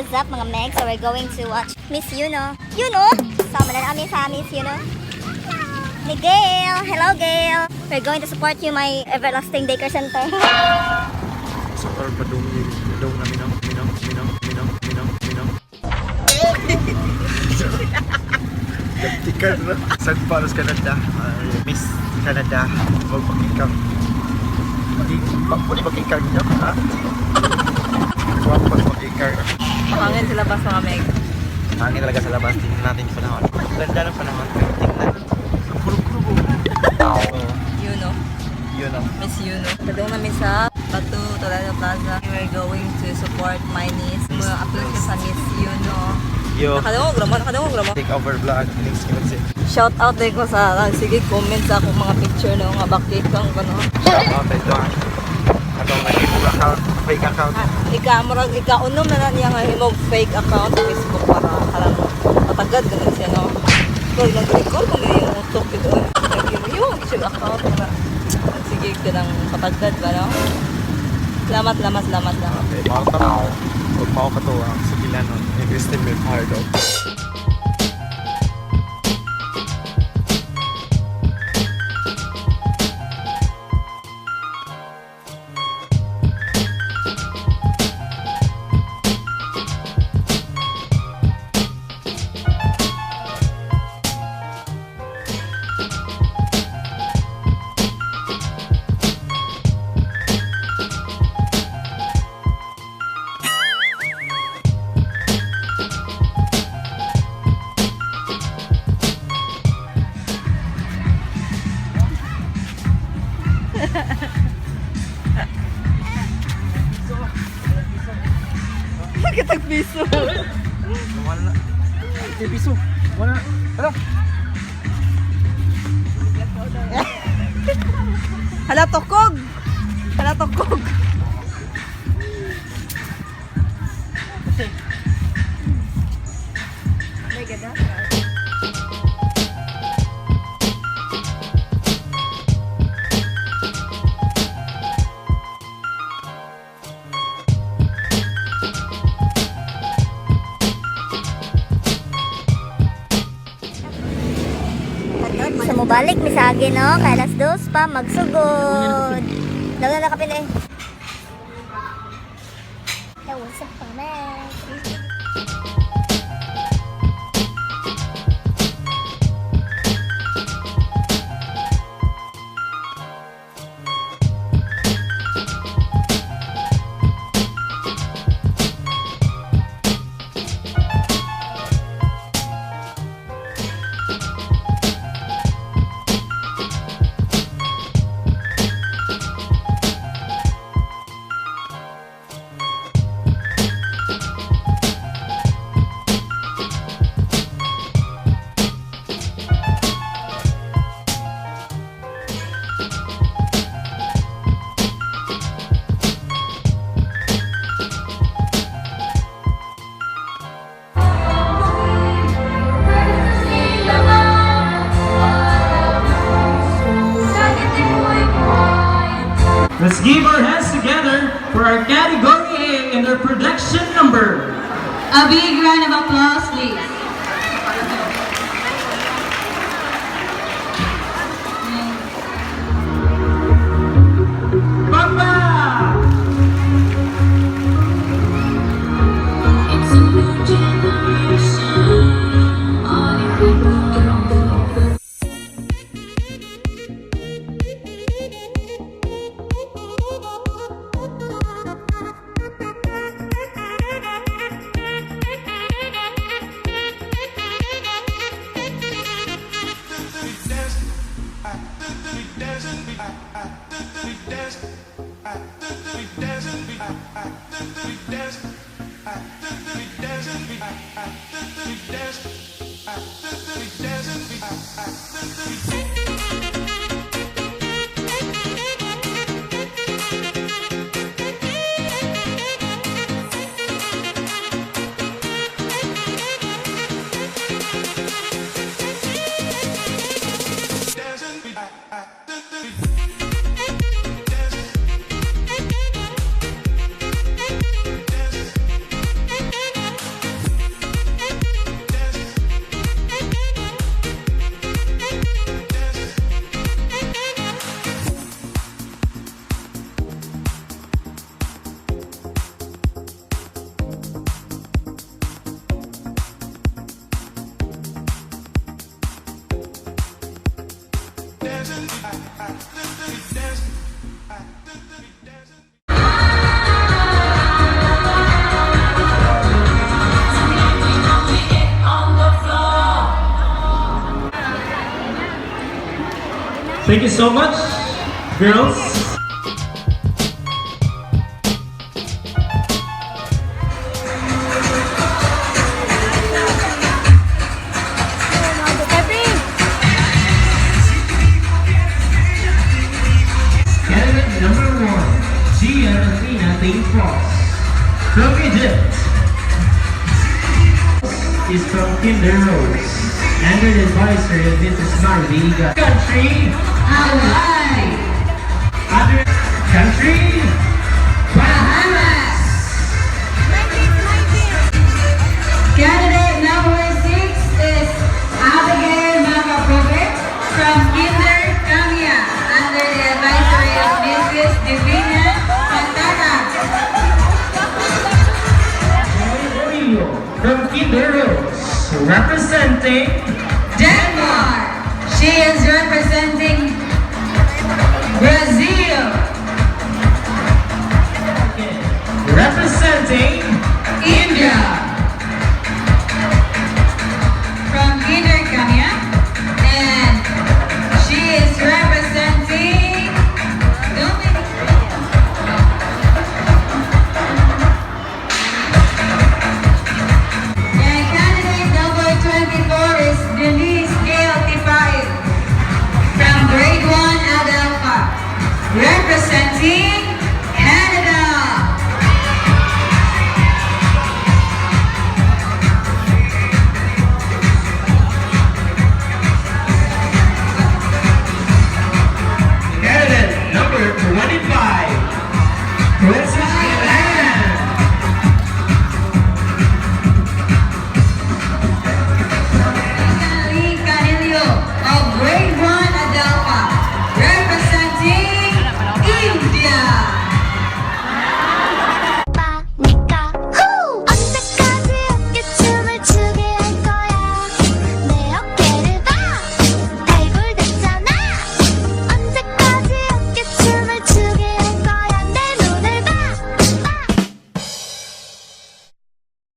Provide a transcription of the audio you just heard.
What's up, mga Meg? So we're going to watch Miss Yuno. Yuno! Sama na namin sa Miss Yuno. Ni Gail! Hello, Gail! We're going to support you, my everlasting daycare center. So, or padung padung na minang minang minang minang minang minang. Ganti na. San Palos, Canada. Ay, Miss Canada. Huwag pakikang. Pwede pakikang niyo, ha? Huwag pakikang. Mahangin sa labas, mga Meg. Hangin talaga sa labas. Tingnan natin yung panahon. Ganda ng panahon. Tingnan. Kurog-kurog. Oo. Yuno. Yun ang Miss Yuno. Kadong namin sa Batu Toledo Plaza. We're going to support my niece. Mga-apply siya sa Miss Yuno. Yo. Nakadungog ra mo, nakadungog ra mo. Take over vlog. Links ko. Shout out din ko sa sige comment sa akong mga picture no nga bakit kang kano. Shout out ito. Atong nag-imong account, fake account. Ika murag ika unom na na niya nga himog fake account sa Facebook para kalang matagad ganun siya no. Kol nag-record kung yung utok ito. Yung siya account para sige ka ng patagad ba no? Salamat, salamat, salamat, salamat. Okay, mga tao. Huwag mao katuwa sa Gilanon ni Christine Mercado. Nakitag piso. Wala na. Ay, piso. Wala. Wala. Hala tokog. Hala tokog. So mobalik mi sa agi no, kay alas 2 pa magsugod. Dawla na kapila eh. Hey, what's up, mga Meg? Let's give our hands together for our Category A and their production number. A big round of applause, please. Papa! It's a new generation. All the people. Thank you so much, girls. Candidate number 1, Gia Athena Cross from Egypt, is from Kinder Rose. Under the advisory of Mrs. Marviga. Country, Hawaii! Other country, Bahamas! Candidate number 6 is Abigail Macapobe from Kinder Camia under the advisory of Mrs. Divina Santana. Joy Murillo from Kinder Rose, representing Denmark! She is representing